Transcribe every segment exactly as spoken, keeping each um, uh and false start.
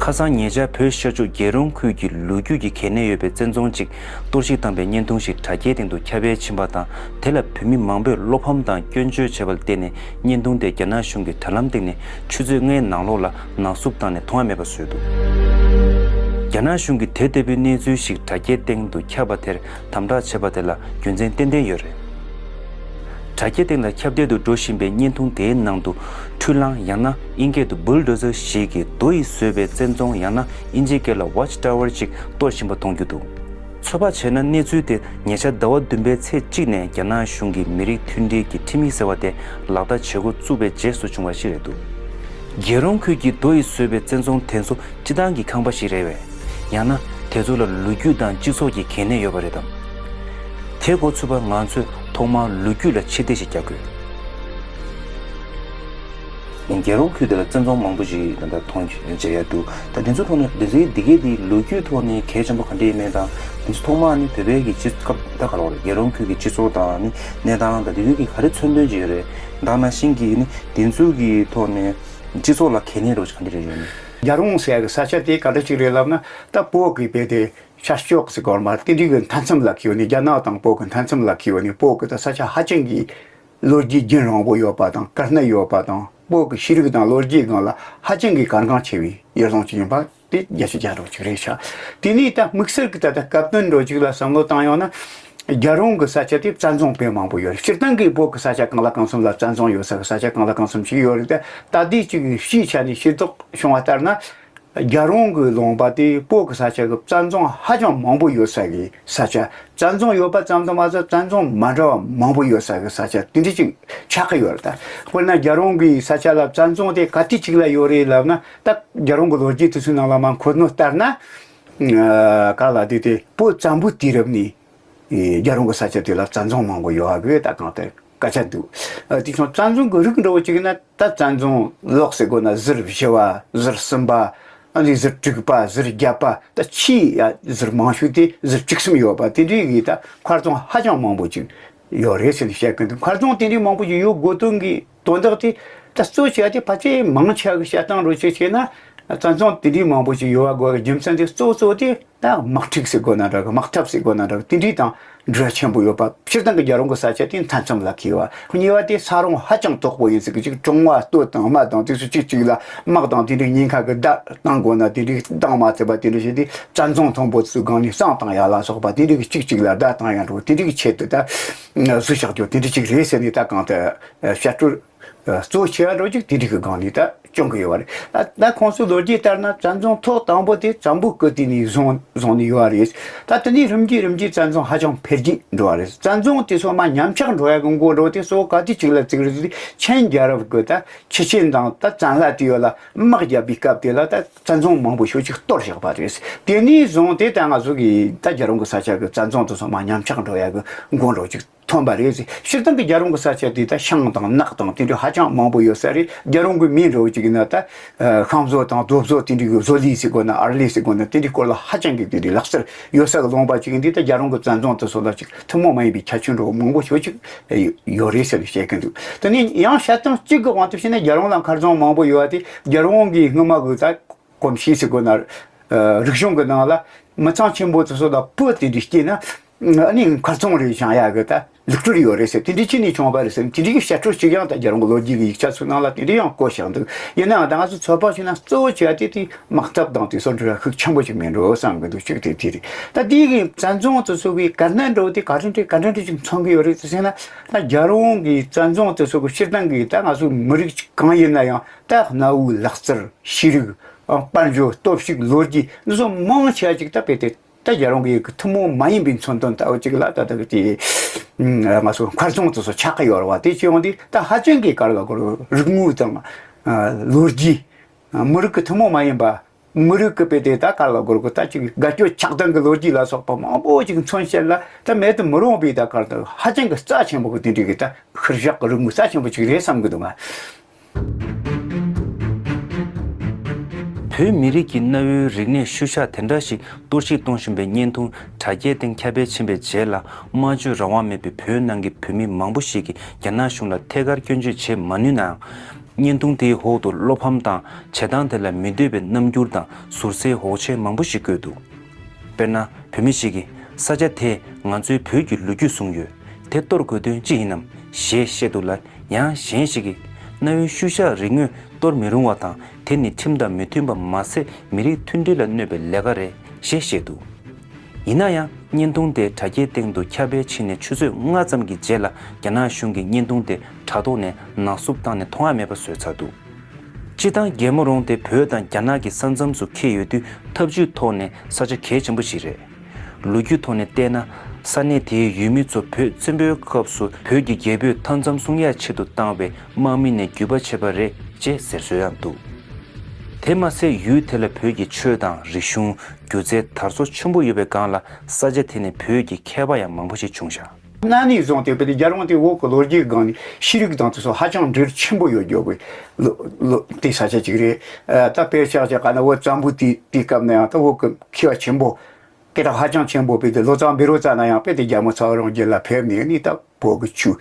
ཁ་སང་ཉེ་ཆར་བོད་ཤར་ཕྱོགས་རྒྱལ་རོང་ཁུལ་གྱི་ལོ་རྒྱུས་ཀྱི་གལ་གནད་ཡོད་པའི་བཙན་རྫོང་གཅིག་གཏོར་བཤིག་བཏང་པའི་བརྙན་ཐུང་ཞིག་དྲ་རྒྱའི་སྟེང་དུ་ཁྱབ་སྤེལ་ཕྱིན་པ་དང་། དེ་ལ་བོད་མི་མང་པོས་བློ་ཕམ་དང་སྐྱོན་བརྗོད་བྱས་པ་ལ་བརྟེན་ནས། བརྙན་ཐུང་དེ་རྒྱ་ནག་གཞུང་གི་དྲ་ལམ་སྟེང་ནས་ཆུ་ཚོད་ལྔའི་ནང་ལོགས་ལ་ནག་བསུབ་བཏང་ནས་མཐོང་ཡ་མེད་པ་བཟོས་འདུག་རྒྱ་ནག་གཞུང་གིས་དེ་ལྟ་བུའི་གནས་ཚུལ་ཞིག་དྲ་རྒྱའི་སྟེང་དུ་ཁྱབ་པ་དེར་དམ་དྲག་བྱས་པ་དེ་ལ་རྒྱུ་མཚན་ཏན་ཏན་ཡོད་རེད། དྲ་རྒྱའི་སྟེང་ལ་ཁྱབ་གདལ་དུ་འགྲོ་བཞིན་པའི་བརྙན་ཐུང་དེའི་ནང་དུ། འཕྲུལ་གླང་ཡང་ན་ཨིན་སྐད་དུ་བུལ་ཌོ་ཛར་ཞིག་གིས་རྡོ་ཡིས་བཟོས་པའི་བཙན་རྫོང་ཡང་ན་ཨིན་ཇིའི་སྐད་ལ་Watch Tower ཅིག་གཏོར་བཞིན་པ་མཐོང་རྒྱུ་འདུག་ཚོད་དཔག་བྱས་ན། གནས་ཚུལ་དེ་ཉེ་ཆར་ཟླ་བ་བདུན་པའི་ཚེས་གཅིག་ནས་རྒྱ་ནག་གཞུང་གིས་མི་རིགས་མཐུན་སྒྲིལ་གྱི་ཁྲིམས་ཡིག་ཟེར་བ་དེ་ལག་བསྟར་བྱེད་འགོ་བཙུགས་པའི་རྗེས་སུ་བྱུང་བ་ཞིག་རེད་འདུག་རྒྱལ་རོང་ཁུལ་གྱི་རྡོ་ཡིས་བཟོས་པའི་བཙན་རྫོང་དེ་ཚོ་སྤྱི་བཏང་གི་ཁང་པ་ཞིག་རེད་བས། ཡང་ན་དེ་ཚོ་ལ་ལོ་རྒྱུས་དང་སྤྱི་ཚོགས་ཀྱི་གལ་གནད་ཡོད་པ་རེད་དམ། དེ་མགོ་ཚོས་པར་ང་ཚོས་ཐོག་མར་ལོ་རྒྱུས་ལ་ཕྱིར་ལྟ་ཞིག་རྒྱག་དགོས། རྒྱལ་རོང་ཁུལ་དེ་ལ་བཙན་རྫོང་མང་པོ་ཞིག་ད་ལྟ་མཐོང་མཇལ་ཡ་འདུག་ད་དེ་ཚོའི་ཐོག་ནས་དེ་ཚོའི་འདི་གའི་དེའི་ལོ་རྒྱུས་ཐོག་ནས་གལ་ཆེན་པོ་ག་འདྲ་ཡིན་མིན་དང་། དེ་ཚོ་ཐོག་མར་ནི་བོད་པའི་གི་སྤྱི་སྐབས་ད་ག་ལ་བ་རེད། རྒྱལ་རོང་ཁུལ་གྱི་སྤྱི་ཚོགས་དང་ནི་གནས་སྟངས་དང་དེ་ཚོའི་གི་ག་རེ་མཚོན་དོན་ཅིག་ཡོད་རེད། ད་ནང་བཞིན་གྱི་ནི་དེ་ཚོའི་གི་ཐོག་ནས་སྤྱི་ཚོགས་ལ་གལ་གནད་རོགས་ཅིག་ག་འདྲ་རེད་ཡོད་ནི། རྒྱལ་རོང་ཟེར་ཡ་གི་ས་ཆ་དེ་ག་འདྲ་ཅིག་རེད་ལབ་ན། ད་བོད་ཀྱི་བོད་དེ་ཤར་ཕྱོགས་ཟེར་གོ་མ་དེ་འདྲའི་གི་མཐའ་མཚམས་ལ་འཁེལ་ནས། རྒྱ་ནག་དང་བོད་ཀྱི་མཐའ་མཚམས་ལ་འཁེལ་ནས། བོད་ཀྱི་ད་ས་ཆ་ཧ་ཅང་གི་ལོ་རྒྱུས་རྒྱུན་རིང་པོ་ཡོད་པ་དང་། གལ་གནད་ཡོད་པ་དང་། བོད་ཀྱི་ཤེས་རིག་དང་ལོ་རྒྱུས་སྒང་ལ་ཧ་ཅང་གི་གལ་འགངས་ཆེ་བའི་ཡུལ་ལྗོངས་ཅིག་ཡིན་པ་དེ་རྒྱ་ཆེ་རྒྱ་རོགས་ཅིག་རེད་ཤག་དེ་ནས་ད་དམིགས་བསལ་གྱི་ད་ལྟ་སྐབས་དོན་འདྲ་ཅིག་ལ་བསམ་བློ་བཏང་ཡོང་ན། རྒྱལ་རོང་གི་ས་ཆ་དེ་བཙན་རྫོང་དཔེ་མང་པོ་ཡོད་རེད། སྤྱིར་བཏང་གི་བོད་ཀྱི་ས་ཆ་གང་ལ་གང་འཚམ་ལ་བཙན་རྫོང་ཡོད་ས་གི་ས་ཆ་གང་ལ་གང་འཚམ་ཞིག་ཡོད་རེད་དེ། ད་ལྟའི་ཅིག་སྤྱིའི་ཆ་ནས་ཤེས་རྟོགས་བྱུང་བ་ལྟར་ན། རྒྱལ་རོང་གི་ལུང་པ་དེ་བོད་ཀྱི་ས་ཆ་གི་བཙན་རྫོང་ཧ་ཅང་མང་པོ་ཡོད་ས་གི་ས་ཆ། བཙན་རྫོང་ཡོད་པ་ཙམ་དུ་མ་ཟད། བཙན་རྫོང་མ་འདྲ་བ་མང་པོ་ཡོད་ས་གི་ས་ཆ་དེ་འདྲ་ཅིག་ཆགས་ཀྱི་ཡོད་རེད་ད། དཔེར་ན་རྒྱལ་རོང་གི་ས་ཆ་ལ་བཙན་རྫོང་དེ་ག་དུས་ཅིག་ལ་ཡོད་རེད་ལབ་ན། ད་རྒྱལ་རོང་གི་ལོ་རྒྱུས་དེ་ཚོའི་ནང་ལ་མར་འཁོད་ནོ་ལྟར་ན། ཨ། ག་ལ་དེ་དེ་བོད་བཙན་པོའི་དུས་རབས་ནས། ཨེ། རྒྱལ་རོང་གི་ས་ཆ་དེ་ལ་བཙན་རྫོང་མང་པོ་ཡོད་པ་གི་ད་གང་ལྟར་སྐད་ཆ་འདུག་ཨ། དེ་བྱུང་བཙན་རྫོང་གི་རིགས་འདྲ་བོ་ཅིག་ན། ད་བཙན་རྫོང་ལོགས་ཟེར་དགོས་ན་ཟུར་བཞི་པ། ཟུར་གསུམ་པ། ཨ་ནི་ཟུར་དྲུག་པ། ཟུར་བརྒྱད་པ། ད་ཆེས་ཡ་ཟུར་མང་ཤོས་དེ་ཟུར་བཅུ་གསུམ་ཡོད་པ་དེ་འདྲའི་གི་ད་མཁར་རྫོང་ཧ་ཅང་མང་པོ་ཅིག་ཡོད་རེད་ཟེར་ནས་བཤད་ཀྱི་འདུག་མཁར་རྫོང་དེ་འདྲའི་མང་པོ་ཅིག་ཡོད་དགོས་དོན་གི་དོན་དག་དེ། ད་གཙོ་ཆེ་བ་དེ་ཕལ་ཆེར་མང་ཆེ་བ་གི་བཤད་སྟངས་འདྲ་བོ་ཅིག་བྱས་ན། བཙན་རྫོང་དེ་འདྲའི་མང་པོ་ཅིག་ཡོད་པ་དགོས་པའི་རྒྱུ་མཚན་དེ་གཙོ་བོ་གཙོ་བོ་དེ། ད་དམག་འཁྲུག་ཟེར་དགོས་ན་འདྲ་གི། དམག་འཐབ་ཟེར་དགོས་ན་འདྲ་གི། དེ་འདྲའི་དང་འབྲེལ་བ་ཆེན་པོ་ཡོད་པ། སྤྱིར་བཏང་གི་རྒྱལ་རོང་གི་ས་ཆ་དེ་མཐའ་མཚམས་ལ་འཁེལ་བ། གཉིས་པ་དེ་ས་རོང་ཧ་ཅང་དོག་པོ་ཡིན་ཟེར་གི། ཅིག་གྲོང་བ་སྟོད་དང་སྨད་དང་དེ་ཚོ་གཅིག་གཅིག་ལ། དམག་དང་དེ་འདྲའི་ཉེན་ཁ་གི་བརྡ་བཏང་དགོས་ན་དེ་འདྲའི་བཏང་མ་ཐུབ་པ་དེ་འདྲ་བྱས་ཏེ། བཙན་རྫོང་མཐོན་པོ་ཚོའི་སྒང་ནས་བསང་བཏང་ཡ་ལ་སོགས་པ་དེ་འདྲའི་གི་གཅིག་གཅིག་ལ་བརྡ་བཏང་ཡ་འདྲ་བོ་དེ་འདྲའི་གི་ཆེད་དུ་ད་བཟོས་བཞག་རྒྱུ་དེ་འདྲ་ཅིག་རེད་ཟེར་ནས། ད་གང་ལྟར་བཤད་སྲོལ་གཙོ་ཆེ་བ་འདྲ་བོ་ཅིག་དེ་འདྲའི་གི་སྒང་ནས་ད་བྱུང་གི་ཡོད་པ་རེད། ད་ད་ཁོང་ཚོའི་ལོ་རྒྱུས་ལྟར་ན། བཙན་རྫོང་ཐོག་དང་པོ་དེ་བཙན་པོའི་སྐུ་དུས་ནས་བཟུང་བཟུང་ནས་ཡོད་པ་རེད། ད་དེ་ནས་རིམ་གྱིས་རིམ་གྱིས་བཙན་རྫོང་ཧ་ཅང་འཕེལ་རྒྱས་འགྲོ་བ་རེད། བཙན་རྫོང་དེ་ཚོ་མར་ཉམས་ཆག་འགྲོ་ཡ་གི་མགོ་འདྲ་བོ་དེ་གཙོ་བོ་ག་དུས་ཅིག་ལ་བརྩིགས་རེད་ཟེར་དུས། ཆིན་རྒྱལ་རབས་ཀྱི་ད་ཆི་ཆིན་དང་ད་ཙན་ལྷ་དེ་ཡོད་ལ་དམག་བརྒྱབ་པའི་སྐབས་དེ་ལ་ད་བཙན་རྫོང་མང་པོ་ཤོས་ཅིག་གཏོར་བཞག་པ་རེད། དེ་ནས་བཟུང་སྟེ་ད་ང་ཚོ་གི་ད་རྒྱལ་རོང་གི་ས་ཆ་གི་བཙན་རྫོང་དེ་ཚོ་མར་ཉམས་ཆག་འགྲོ་ཡ་གི་མགོ་འདྲ་བོ་ཅིག་ཐོན་པ་རེད། སྤྱིར་བཏང་གི་རྒྱལ་རོང་གི་ས་ཆ་དེ་ད་ཤིང་དང་ནགས་དང་དེ་འདྲ་ཧ་ཅང་མང་པོ་ཡོད་ས་རེད། རྒྱལ་རོང་གི་མིང་འདྲ་བོ་ཅིག་ཡིན་ན། ད་ཤིང་བཟོ་དང་རྡོ་བཟོ་དེ་འདྲའི་གི་བཟོ་ལས་ཟེར་དགོས་ན། ཨར་ལས་ཟེར་དགོས་ན། དེ་འདྲའི་སྐོར་ལ་ཧ་ཅང་གི་དེ་འདྲའི་ལག་རྩལ་ཡོད་ས་གི་ལུང་པ་ཅིག་ཡིན་དུས། ད་རྒྱལ་རོང་གི་བཙན་རྫོང་དེ་ཚོ་ལ་ཅིག་ཐུན་མོང་མ་ཡིན་པའི་ཁྱད་ཆོས་འདྲ་བོ་མང་པོ་ཞེ་པོ་ཅིག་ཡོད་རེད་ཟེར་ནས་བཤད་ཀྱི་འདུག་དེ་ནས་ཡང་བཤད་སྟངས་གཅིག་གི་དབང་དུ་བྱས་ན། རྒྱལ་རོང་ལ་མཁར་རྫོང་མང་པོ་ཡོད་པ་དེ། རྒྱལ་རོང་གི་སྔོན་མ་གི་ད་གོམས་གཤིས་ཟེར་དགོས་ན། རིག་གཞུང་གི་ནང་ལ་མི་ཚང་ཆེན་པོ་དེ་ཚོ་ལ་བུ་དེ་འདྲ་སྐྱེས་ན། ཨ་ནི་མཁར་རྫོང་རེ་བཞེངས་ཡག་གི་ད་ལུགས་སྲོལ་ཡོད་རེད་ཟེར། དེ་འདྲའི་ཆེད་ནས་བྱུང་བ་རེད་ཟེར། དེ་འདྲའི་གི་བཤད་སྲོལ་ཅིག་ཡང་ད་རྒྱལ་རོང་གི་ལོ་རྒྱུས་ཀྱི་ཡིག་ཆ་ཚོའི་ནང་ལ་དེ་འདྲ་ཡང་བཀོད་བཞག་འདུག་ཡིན་ནའང་ད་ང་ཚོ་ཚོད་དཔག་བྱས་ན། གཙོ་བོ་བྱས་ཏེ་དེ་དམག་འཐབ་དང་དེ་ཚོ་འབྲེལ་བ་ཤུགས་ཆེན་པོ་ཞིག་མེད་འགྲོ་བསམ་གི་འདུག་གཅིག་དེ་དེ་རེད། ད་དེའི་གི་བཙན་རྫོང་དེ་ཚོ་གི་གལ་གནད་འདྲ་བོ་དེ་ག་འདྲ་འདྲ་ག་འདྲ་འདྲ་ཞིག་མཚོན་གི་ཡོད་རེད་ཟེར་ན། ད་རྒྱལ་རོང་གི་བཙན་རྫོང་དེ་ཚོ་གི་སྤྱིར་བཏང་གི་ད་ང་ཚོའི་མི་རིགས་གང་ཡིན་ན་ཡང་། ད་གནའ་བོའི་ལག་རྩལ། ཤེས་རིག། དཔལ་འབྱོར། སྟོབས་ཤུགས། ལོ་རྒྱུས། འདི་ཚོ་མང་ཆེ་བ་ཅིག་ད་དཔེ་དེ། ད་རྒྱལ་རོང་གི་ཐུན་མོང་མ་ཡིན་པའི་མཚོན་དོན་ལྟ་བུ་ཅིག་ལ་ད་ལྟ་གི་དེ་ང་ཚོ་མཁར་རྫོང་དེ་ཚོ་ཆགས་ཀྱི་ཡོད་རེད་བ། དེ་བྱས་ཡོང་དུས་ད་ཧ་ཅང་གི་ག་རེ་ལབ་དགོས་རེད། རིག་དངོས་དང་། ཨ། ལོ་རྒྱུས། ཨ། མི་རིགས་ཀྱི་ཐུན་མོང་མ་ཡིན་པ། མི་རིགས་ཀྱི་དཔེ་དེ་ད་ག་རེ་ལབ་དགོས་རེད། ད་ཅིག་དགའ་སྐྱོ་ཆགས་སྡང་གི་ལོ་རྒྱུས་ལ་སོགས་པ་མང་པོ་ཅིག་མཚོན་བྱེད་ལ། ད་མེད་དུ་མི་རུང་བའི་ད་ག་རེ་ད་ཧ་ཅང་གི་རྩ་ཆེན་པོ་གི་དེ་འདྲའི་གི་ད་ཤུལ་བཞག་གི་རིག་དངོས་རྩ་ཆེན་པོ་ཅིག་རེད་བསམ་གི་འདུག་ང་། བོད་མི་རིགས་ཀྱི་གནའ་བོའི་རིག་གནས་ཤུལ་བཞག་དེ་འདྲ་ཞིག་གཏོར་བཤིག་གཏོང་བཞིན་པའི་བརྙན་ཐུང་དྲ་རྒྱའི་སྟེང་ཁྱབ་སྤེལ་ཕྱིན་པའི་རྗེས་ལ། སྨྲ་བརྗོད་རང་དབང་མེད་པའི་བོད་ནང་གི་བོད་མི་མང་པོ་ཞིག་གིས་རྒྱ་ནག་གཞུང་ལ་ཐད་ཀར་སྐྱོན་བརྗོད་བྱེད་མ་ནུས་ནའང་། བརྙན་ཐུང་དེའི་འོག་ཏུ་བློ་ཕམ་དང་བྱེད་སྟངས་དེ་ལ་མི་འདོད་པའི་རྣམ་འགྱུར་དང་ཟུར་ཟའི་འོག་མཆན་མང་པོ་ཞིག་བཀོད་འདུག་དཔེར་ན། བོད་མི་ཞིག་གིས། ས་ཆ་དེས་ང་ཚོའི་བོད་ཀྱི་ལོ་རྒྱུས་བཟུང་ཡོད། དེ་གཏོར་དགོས་དོན་ཅི་ཡིན་ནམ་ཞེས་བཤད་འདུག་ལ། ཡང་གཞན་ཞིག་གིས། གནའ་བོའི་ཤུལ་བཞག་རིག་དངོས་གཏོར་མི་རུང་བ་དང་། དེ་ནི་ཁྲིམས་དང་མི་མཐུན་པ་མ་ཟད། མི་རིགས་མཐུན་སྒྲིལ་ལ་གནོད་པའི་ལས་ཀ་རེད་ཞེས་བཤད་འདུག་ཡིན་ན་ཡང་། བརྙན་ཐུང་དེ་དྲ་རྒྱའི་སྟེང་དུ་ཁྱབ་སྤེལ་ཕྱིན་ནས་ཆུ་ཚོད་ལྔ་ཙམ་གྱི་རྗེས་ལ། རྒྱ་ནག་གཞུང་གིས་བརྙན་ཐུང་དེ་དྲ་ཐོག་ནས་ནག་བསུབ་བཏང་ནས་མཐོང་ཡ་མེད་པ་བཟོས་ཚར་འདུག་སྤྱིར་བཏང་རྒྱལ་མོ་རོང་དེ་བོད་དང་རྒྱ་ནག་གི་ས་མཚམས་སུ་འཁེལ་ཡོད་དུས། འཐབ་ཇུས་ཐོག་ནས་ས་ཆ་གལ་ཆེན་པོ་ཞིག་རེད། ལོ་རྒྱུས་ཐོག་ནས་བལྟས་ན། ས་གནས་དེའི་ཡུལ་མི་ཚོ་བོད་བཙན་པོའི་སྐབས་སུ་བོད་ཀྱི་རྒྱལ་པོས་མཐའ་མཚམས་སྲུང་ཡག་ཆེད་དུ་བཏང་བའི་དམག་མི་ནས་བརྒྱུད་པ་ཆད་པ་རེད་ཅེས་ཟེར་སྲོལ་ཡང་འདུག་དེ་མ་ཟད། ཡུལ་དེ་ལ་བོད་ཀྱི་ཆོས་དང་རིག་གཞུང་། སྒྱུ་རྩལ་དར་སྲོལ་ཆེན་པོ་ཡོད་པའི་སྒང་ལ། ས་ཆ་དེ་ནི་བོད་ཀྱི་མཁས་པ་ཡང་མང་པོ་ཞིག་བྱུང་བཞག་གནའ་ནས་བཟུང་སྟེ་བོད་དེ་རྒྱལ་རོང་དེ་འོག་གི་ལོ་རྒྱུས་སྒང་ནས་ཤེས་རིག་དང་དེ་ཚོ་ཧ་ཅང་འབྲེལ་ཆེན་པོ་ཡོད་རྒྱུ་གི་ལོ་ལོ་དེ་ས་ཆ་ཅིག་རེད། ཨ། ད་དཔེ་བཞག་ཅིག་ག་ན་བོད་བཙན་པོ་དེ་དེའི་སྐབས་ན་ཡང་ད་འོག་གི་མཁས་པ་ཆེན་པོ་སྐད་གྲགས་ཧ་ཅང་ཆེན་པོ་བོད་དེ་ལོ་ཙཱ་བཻ་རོ་ཙ་ན་ཡང་བོད་དེ་རྒྱལ་མོ་ཚ་བ་རང་རྒྱལ་ལ་ཕེབས་ནས་ནི་ད་བོད་ཀྱི་ཆོས་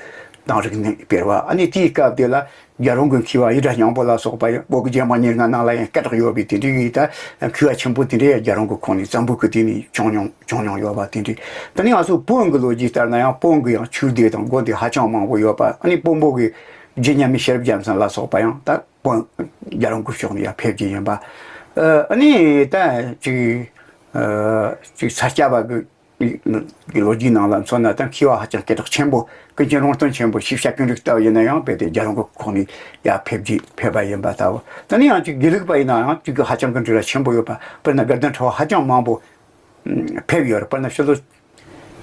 དང་རིག་གནས་སྤེལ་བ། ཨ་ནི་དེའི་སྐབས་དེ་ལ་རྒྱལ་རོང་གི་མཁས་པ་ཡེ་སྒྲ་སྙིང་པོ་ལ་སོགས་པ་ཡང་བོད་ཀྱི་རྒྱལ་མོ་ཉེར་ལྔ་ནང་ལ་ཡང་སྐད་གྲགས་ཡོད་པའི་དེ་འདྲའི་གི་ད་མཁས་པ་ཆེན་པོ་དེ་འདྲའི་རྒྱལ་རོང་གི་ཁོངས་ནས་བཙན་པོ་གི་དེ་ནས་བྱུང་མྱོང་བྱུང་མྱོང་ཡོད་པ་དེ་འདྲའི། ད་ནི་ང་ཚོ་བོན་གྱི་ལོ་རྒྱུས་ལྟར་ན་ཡང་བོན་གྱི་ཡང་ཆོས་སྡེ་དང་དགོན་སྡེ་ཧ་ཅང་མང་པོ་ཡོད་པ། ཨ་ནི་བོན་པོ་གི་རྗེ་མཉམ་མེད་ཤེས་རབ་རྒྱལ་མཚན་ལ་སོགས་པ་ཡང་ད་བོན་རྒྱལ་རོང་གི་ཕྱོགས་ནས་ཡང་ཕེབས་ཀྱི་ཡིན་པ། ཨ་ནི་ད་ཅིག་ཅིག་ས་སྐྱ་པ་གི་གི་ལོ་རྒྱུས་ནང་ལ་མཚོན་ན་ད་མཁས་པ་ཧ་ཅང་སྐད་གྲགས་ཆེན་པོ་ཀུན་མཁྱེན་ལུང་སྟོན་ཆེན་པོ་ཞིབ་བཤད་ཀུན་རིག་ལྟ་བུ་ཡིན་ན་ཡང་རྦད་དེ་རྒྱལ་རོང་གི་ཁོངས་ནས་ཡར་ཕེབས་རྗེས་ཕེབས་པ་ཡིན་པ་ལྟ་བུ། ད་ནི་ཡང་ཅིག་དགེ་ལུགས་པ་ཡིན་ན་ཡང་ཅིག་གི་ཧ་ཅང་གི་འབྲེལ་བ་ཆེན་པོ་ཡོད་པ། དཔེར་ན་དགའ་ལྡན་ཁྲི་པ་ཧ་ཅང་མང་པོ་ཕེབས་ཡོད་རེད། དཔེར་ན་ཕྱི་ལོ་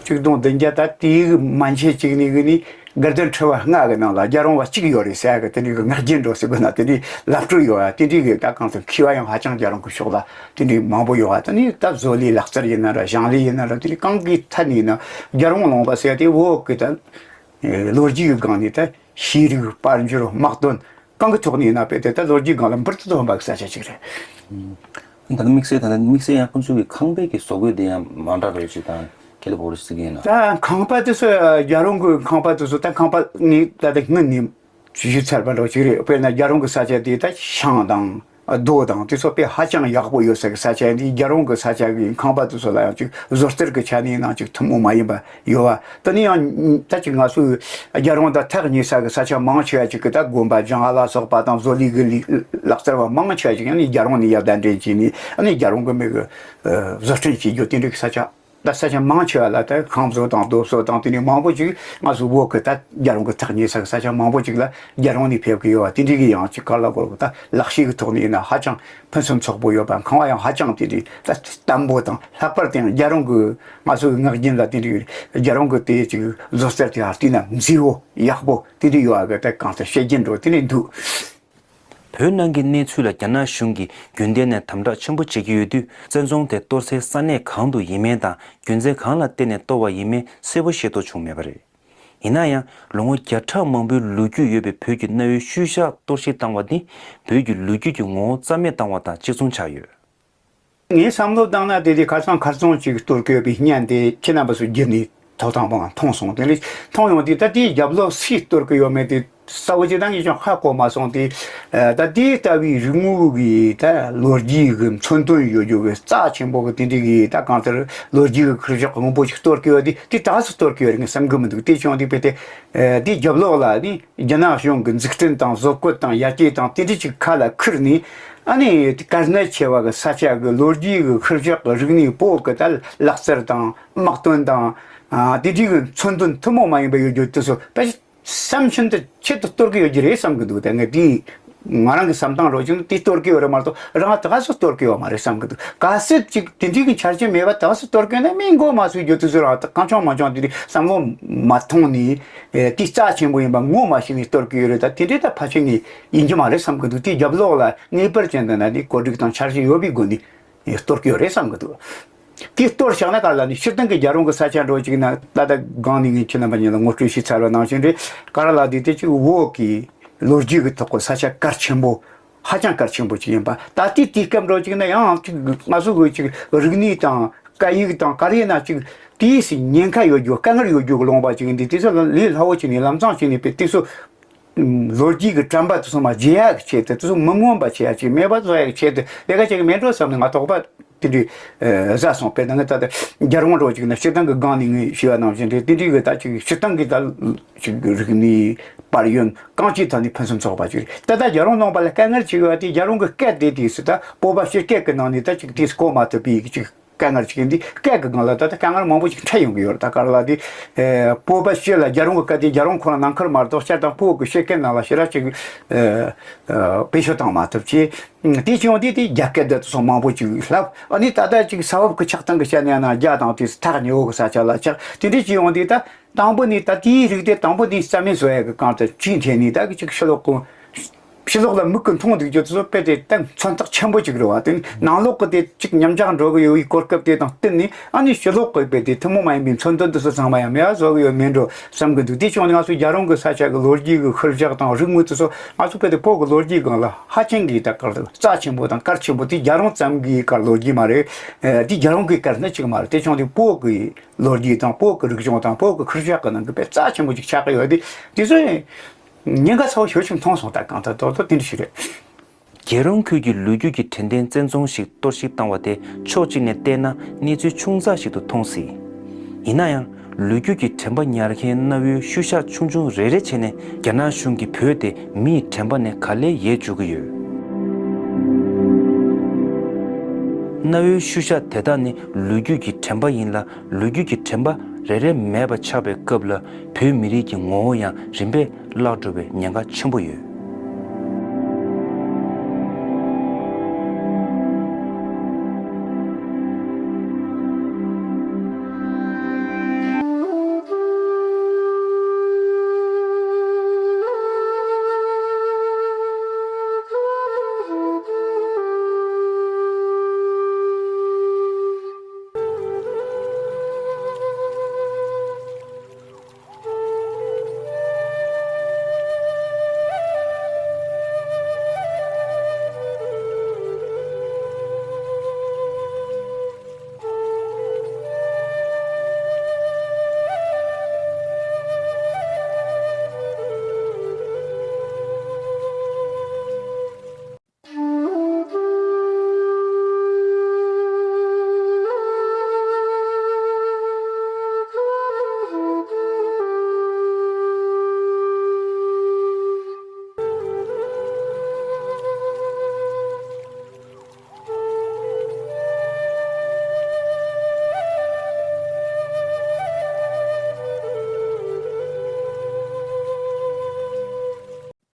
ཆིག་སྟོང་བདུན་བརྒྱ་ད་དེའི་མན་ཆད་ཅིག་ནས་གི་ནི་དགའ་ལྡན་ཁྲི་པ་ལྔ་གི་ནང་ལ་རྒྱལ་རོང་པ་གཅིག་ཡོད་རེད་ཟེར་གི་དེ་འདྲའི་གི་ངག་རྒྱུན་འགྲོ་ཟེར་གི་ན་དེ་འདྲའི་ལབ་སྤྲོད་ཡོད་ཡ། དེ་འདྲའི་གི་ད་གང་ལྟར་མཁས་པ་ཡང་ཧ་ཅང་རྒྱལ་རོང་གི་ཕྱོགས་ལ་དེ་འདྲའི་མང་པོ་ཡོད་པ། དེ་ནི་ད་བཟོ་ལས་ལག་རྩལ་ཡིན་ན་ར་ཞིང་ལས་ཡིན་ན་ར་དེ་ནི་གང་གི་ཐད་ནས་ཡིན་ན་རྒྱལ་རོང་ལུང་པ་ཟེར་དེ་བོད་ཀྱི་ད་ལོ་རྒྱུས་ཀྱི་སྒང་ནས་ད་ཤེས་རིག་དཔལ་འབྱོར་དམག་དོན་གང་གི་ཐོག་ནས་ཡིན་ན་དཔེ་དེ་ད་ལོ་རྒྱུས་སྒང་ལ་འབུར་དུ་ཐོན་པ་གི་ས་ཆ་ཅིག་རེད། ད་ནི་དམིགས་བསལ་ད་ནི་དམིགས་བསལ་ཡང་ཁོང་ཚོའི་གི་ཁང་པའི་གི་བཟོ་བཀོད་དེ་ཡང་མ་འདྲ་བ་ཅིག་དང་ཁེ་ལ་བོ་རི་སི་གི་ཡིན་ན། ད་ཁང་པ་དེ་ཚོ་རྒྱལ་རོང་གི་ཁང་པ་དེ་ཚོ་ད་ཁང་པ་ནི་ད་ལྟ་སྔོན་ནས། ཞུས་ཚར་བ་འདྲ་ཞིག་རེད། དཔེར་ན་རྒྱལ་རོང་གི་ས་ཆ་དེ་ད་ཤིང་དང་རྡོ་དང་དེ་ཚོ་དཔེ་ཧ་ཅང་ཡག་པོ་ཡོད་ས་གི་ས་ཆ་ཡིན་དུས་རྒྱལ་རོང་གི་ས་ཆ་གི་ཁང་པ་དེ་ཚོ་ལ་ཡང་ཅིག་བཟོ་རྩལ་གི་ཆ་ནས་ནང་ཅིག་ཐུན་མོང་མ་ཡིན་པ་ཡོད་པ། དེ་ནས་ཡང་ད་ཅིག་ང་ཚོའི་རྒྱལ་རོང་དང་ཐག་ཉེ་ས་གི་ས་ཆ་མང་ཆེ་བ་ཅིག་གི་ད་དགོན་པ་སྦྱང་བ་ལ་སོགས་པ་དང་བཟོ་ལས་གི་ལས་ལག་རྩལ་བ་མང་ཆེ་བ་ཅིག་ཡང་ནི་རྒྱལ་རོང་ནས་ཡར་གདན་འདྲེན་བྱས་ནས་ཨ་ནི་རྒྱལ་རོང་གི་མི་གི་བཟོ་སྐྲུན་བྱེད་རྒྱུ་དེ་འདྲ་གི་ས་ཆ། ད་ས་ཆ་མང་ཆེ་བ་ལ་ད་ཁང་བཟོ་དང་རྡོ་བཟོ་དང་དེ་ནས་མང་པོ་ཅིག་ང་ཚོ་བོད་ཀྱི་ད་རྒྱལ་རོང་གི་ཐག་ཉེ་ས་གི་ས་ཆ་མང་པོ་ཅིག་ལ་རྒྱལ་རོང་ནས་ཕེབས་ཀྱི་ཡོད་པ་དེ་འདྲའི་གི་ཡང་ཅིག་ག་ལ་གོ་ད་ལག་ཤེས་ཀྱི་ཐོག་ནས་ཡིན་ན་ཧ་ཅང་ཕུན་སུམ་ཚོགས་པོ་ཡོད་པ། ཁང་བ་ཡང་ཧ་ཅང་དེ་འདྲའི་ད་བརྟན་པོ་དང་ལྷག་པར་དུ་ཡང་རྒྱལ་རོང་གི་ང་ཚོ་གི་ངག་རྒྱུན་ལ་དེ་འདྲའི་རྒྱལ་རོང་གི་དེ་ཅིག་བཟོ་རྩལ་དེ་ཧ་བལྟས་ན་མཛེས་པོ་ཡག་པོ་དེ་འདྲའི་ཡོད་པ་གི་ད་གང་ལྟར་བཤད་རྒྱུན་འགྲོ་དེ་འདྲའི་འདུག་བོད་ནང་གི་གནས་ཚུལ་ལ་རྒྱ་ནག་གཞུང་གིས་རྒྱུན་ལྡན་ནས་དམ་དྲག་ཆེན་པོ་བྱེད་ཀྱི་ཡོད་དུས། བཙན་རྫོང་དེ་གཏོར་སའི་ས་གནས་གང་དུ་ཡིན་མིན་དང་། རྒྱུ་མཚན་གང་ལ་བརྟེན་ནས་གཏོར་བ་ཡིན་མིན་གསལ་པོ་ཤེས་རྟོགས་བྱུང་མེད་པ་རེད། ཡིན་ན་ཡང་། ལོ་ངོ་བརྒྱ་ཕྲག་མང་པོའི་ལོ་རྒྱུས་ཡོད་པའི་བོད་ཀྱི་གནའ་བོའི་ཤུལ་བཞག་གཏོར་བཤིག་བཏང་བ་ནི། བོད་ཀྱི་ལོ་རྒྱུས་ཀྱི་ངོ་བོ་རྩ་མེད་བཏང་བ་དང་གཅིག་མཚུངས་ཆགས་ཡོད། ངས་བསམ་བློ་བཏང་ན་དེ་དུས་ཁ་སང་ཁ་སང་ཅིག་གཏོར་གི་ཡོད་པའི་བརྙན་དེ་ཁྱེད་རྣམ་པ་ཚོ་བརྒྱུད་ནས་ཐོག་དང་པོ་མཐོང་སོང་། དེ་ནས་མཐོང་ཡོང་དུས་ད་དེའི་རྒྱབ་ལོགས་སུ་གཏོར་གི་ཡོད་མེད་དེ་གསལ་པོ་ཅིག་ད་ངས་ཀྱང་ཧ་གོ་མ་སོང་སྟེ། ད་དེ་ལྟ་བུའི་རིག་དངོས་ཀྱི་ད་ལོ་རྒྱུས་ཀྱི་མཚོན་དོན་ཡོད་རྒྱུ་གི་རྩ་ཆེན་པོ་གི་དེ་འདྲའི་གི་ད་གང་ལྟར་ལོ་རྒྱུས་ཀྱི་ཁུར་ཆོག་མང་པོ་ཅིག་གཏོར་གི་ཡོད་དེ་དེ་ད་ག་སུ་གཏོར་གི་ཡོད་རེད་ངས་བསམ་གི་མི་འདུག་དེ་བྱུང་དུས་དཔེ་དེ་དེའི་རྒྱབ་ལོགས་ལ་ནི། རྒྱ་ནག་གཞུང་གི་འཛུགས་སྐྲུན་དང་བཟོ་བཀོད་དང་ཡར་རྒྱས་དང་དེ་འདྲ་ཅིག་ཁ་ལ་ཁུར་ནས་ཨ་ནི་དཀའ་གནད་ཆེ་བ་གི་ས་ཆ་གི་ལོ་རྒྱུས་ཀྱི་ཁུར་ཆོག་གི་རིག་གནས་བོད་ཀྱི་ད་ལག་རྩལ་དང་དམག་དོན་དང་དེ་འདྲའི་གི་མཚོན་དོན་ཐུན་མོང་མ་ཡིན་པ་ཡོད་རྒྱུ་དེ་ཚོ་དཔེ་བསམ་ཤིན་ཏུ་ཆེད་དུ་གཏོར་གི་ཡོད་རྒྱུ་རེད་བསམ་གི་འདུག་ད་ངས་དེའི་ང་རང་གི་བསམ་སྟངས་རོ་ཅིག་ནི་དེ་གཏོར་གི་ཡོད་རེད་མ་གཏོགས་རང་ད་ག་སུ་གཏོར་གི་ཡོད་མ་རེད་བསམ་གི་འདུག་གལ་སྲིད་ཅིག་དེ་འདྲའི་གི་ཆ་རྐྱེན་མེད་པ་ད་ག་སུ་གཏོར་གི་ཡོད་ན་མི་མགོ་མ་ཚོས་རྒྱུ་དེ་ཚོ་རང་ད་གང་བྱུང་མ་བྱུང་དེ་འདྲའི་བསམ་བློ་མ་ཐོངས་ནས། ཨེ། དེ་རྩ་ཆེན་པོ་ཡིན་པ་ངོ་མ་ཤེས་ནས་གཏོར་གི་ཡོད་རེད། ད་དེ་འདྲའི་ད་ཕལ་ཆེར་ངས་ཡིན་གྱི་མ་རེད་བསམ་གི་འདུག་དེའི་རྒྱབ་ལོགས་ལ་ངེས་པར་ཅན་དུ་ན་དེ་གོ་སྒྲིག་དང་འཆར་གཞི་ཡོད་པའི་སྒོ་ནས་གཏོར་གི་ཡོད་རེད་བསམ་གི་འདུག་དེ་གཏོར་བཞག་ན་ག་ལ་ནི་སྤྱིར་བཏང་གི་རྒྱལ་རོང་གི་ས་ཆ་འགྲོ་གཅིག་ན་ད་ལྟ་སྒང་ནས་ངས་ཁྱེད་རྣམ་པ་གཉིས་ལ་ངོ་སྤྲོད་ཞུས་ཚར་བ་ནང་བཞིན་རེད། ག་ར་ལ་དེ་དེ་གཅིག་བོད་ཀྱི་ལོ་རྒྱུས་ཀྱི་ཐོག་གི་ས་ཆ་གལ་ཆེན་པོ། ཧ་ཅང་གལ་ཆེན་པོ་ཅིག་ཡིན་པ། ད་ལྟའི་དུས་སྐབས་འགྲོ་གཅིག་ན་ཡང་ང་ཚོ་གི་ཅིག་རིག་གནས་དང་སྐད་ཡིག་དང་ག་རེ་ཡིན་ན་ཅིག་དེའི་ཉེན་ཁ་ཡོད་རྒྱུ་དཀའ་ངལ་ཡོད་རྒྱུ་གི་ལུང་པ་ཅིག་ཡིན་དུས་དེ་ཚོ་ལ་ལས་སླ་བོ་བྱས་ནས་ལམ་སང་བྱས་ནས་དཔེ་དེ་ཚོ་ ལོ་རྒྱུས་ཀྱི་དྲན་པ་དེ་ཚོ་མར་བརྗེད་ཡག་གི་ཆེད་དུ། དེ་ཚོ་མི་མངོན་པ་བྱེད་ཡག་ཅིག་མེད་པ་བཟོ་ཡག་གི་ཆེད་དུ་ལས་ཀ་བྱེད་གི་མེད་འགྲོ་བསམ་ནས། ང་དོགས་པ་དེ་འདྲའི་ཨ་ཟ་སོང་། དཔེར་ན་ང་ད་ལྟ་རྒྱལ་རོང་འགྲོ་ཅིག་ན་སྤྱིར་བཏང་གི་སྒང་ནས་ངས་ཞུས་པ་ནང་བཞིན་རེད། དེ་འདྲའི་གི་ད་ཅིག་སྤྱིར་བཏང་གི་ད་ཅིག་རིག་གནས་པར་ཡོད་གང་ཅིའི་ཐད་ནས་ཕུན་སུམ་ཚོགས་པ་ཅིག་རེད། ད་ལྟ་རྒྱལ་རོང་ནང་པ་ལ་དཀའ་ངལ་ཅིག་ཡོད་པ་དེ། རྒྱལ་རོང་གི་སྐད་དེ་དུས་སུ་ད་བོད་པ་སྤྱི་སྐད་ཀྱི་ནང་ནས་ད་ཅིག་དེ་གོ་མ་ཐུབ་པའི་ཅིག་དཀའ་ངལ་ཅིག་ཡིན་དུས། སྐད་ཀྱི་སྒང་ལ་ད་ལྟ་དཀའ་ངལ་མང་པོ་ཅིག་འཕྲད་ཡོང་གི་ཡོད་རེད། ད་ག་རེ་ལབ་དུས། ཨེ། བོད་པ་སྤྱི་ལ་རྒྱལ་རོང་གི་སྐད་དེ་རྒྱལ་རོང་ཁོ་རང་ནང་ཁུལ་མ་གཏོགས་སྤྱིར་བཏང་བོད་ཀྱི་སྤྱི་སྐད་ནང་ལ་ཞེ་དྲག་ཅིག་ཨེ། ཨེ། བེད་སྤྱོད་བཏང་མ་ཐུབ་བྱས། དེ་བྱུང་དུས་དེ་རྒྱ་སྐད་དེ་ཚོ་མང་པོ་ཅིག་ལབ། ཨ་ནི་ད་ལྟ་ཅིག་ས་བབ་ཀྱི་ཆགས་སྟངས་ཀྱི་ཆ་ནས་ཡང་ན་རྒྱ་དང་དེ་ཐག་ཉེ་བོ་གི་ས་ཆ་ལ་ཆགས། དེ་འདྲ་ཅིག་ཡོང་དུས་ད། དང་པོ་ནས་ད་དེའི་རིགས་དེ་དང་པོ་ནས་རྩ་མེད་བཟོ་ཡག་གི་སྒང་དུ་ཅིག་འཐེན་ནས། ད་གི་ཅིག་ཕྱི་ལོགས་གི་ཕྱི་ལོགས་ལ་མིག་གིས་མཐོང་བསྡད་རྒྱུ་དེ་ཚོ་དཔེ་དེ་ད་མཚོན་རྟགས་ཆེན་པོ་ཅིག་རེད་བ། དེ་ནང་ལོགས་གི་དེ་ཅིག་ཉམས་ཆག་འགྲོ་གི་ཡོད་པའི་གོ་སྐབས་དེ་དང་བསྟུན་ནས། ཨ་ནི་ཕྱི་ལོགས་གི་དཔེ་དེ་ཐུན་མོང་མ་ཡིན་པའི་མཚོན་དོན་དེ་ཚོ་ཚང་མ་ཡང་མེད་པ་བཟོ་གི་ཡོད་མེད་འགྲོ་བསམ་གི་འདུག་དེ་བྱུང་ནས་ང་ཚོ་རྒྱལ་རོང་གི་ས་ཆ་གི་ལོ་རྒྱུས་ཀྱི་ཤུལ་བཞག་དང་རིག་དངོས་དེ་ཚོ། ང་ཚོ་དཔེ་དེ་བོད་ཀྱི་ལོ་རྒྱུས་སྒང་ལ་ཧ་ཅང་གི་ད་གལ་རྩ་ཆེན་པོ་དང་གལ་ཆེན་པོ་དེ། རྒྱལ་རོང་ཙམ་གྱི་གལ་ལོ་རྒྱུས་མ་རེད། ཨ། དེ་རྒྱལ་རོང་གི་གལ་ནི་ཅིག་མ་རེད། དེ་བྱུང་དུས་བོད་ཀྱི་ལོ་རྒྱུས་དང་བོད་ཀྱི་རིག་གཞུང་དང་བོད་ཀྱི་ཤུལ་བཞག་གི་ནང་གི་དཔེ་རྩ་ཆེན་པོ་ཅིག་ཆགས་ཀྱི་ཡོད་དེ། དེ་ཚོ་ཉེན་ཁ་ཚ་བོ་ཞེ་པོ་ཅིག་མཐོང་སོང་། ད་གང་ལྟར་དོ་དོ་དེ་འདྲ་ཞིག་རེད། རྒྱལ་རོང་ཁུལ་གྱི་ལོ་རྒྱུས་ཀྱི་དྲན་རྟེན་བཙན་རྫོང་ཞིག་གཏོར་བཤིག་བཏང་བ་དེ་ཕྱོགས་གཅིག་ནས་བལྟས་ན་གནས་ཚུལ་ཆུང་ཙག་ཞིག་ཏུ་མཐོང་སྲིད། ཡིན་ན་ཡང་། ལོ་རྒྱུས་ཀྱི་དྲན་པ་ཉར་མཁན་གནའ་བོའི་ཤུལ་བཞག་ཆུང་ཆུང་རེ་རེ་བྱས་ནས་རྒྱ་ནག་གཞུང་གིས་བོད་དེ་མིའི་དྲན་པ་ནས་ག་ལེ་ཡལ་འཇུག་གི་ཡོད། གནའ་བོའི་ཤུལ་བཞག་དེ་དག་ནི་ལོ་རྒྱུས་ཀྱི་དྲན་པ་ཡིན་ལ། ལོ་རྒྱུས་ཀྱི་དྲན་པ་རེ་རེ་མེད་པ་ཆགས་པའི་སྐབས་ལ། བོད་མི་རིགས་ཀྱི་ངོ་བོ་ཡང་རིམ་པས་བརླག་འགྲོ་བའི་ཉེན་ཁ་ཆེན་པོ་ཡོད།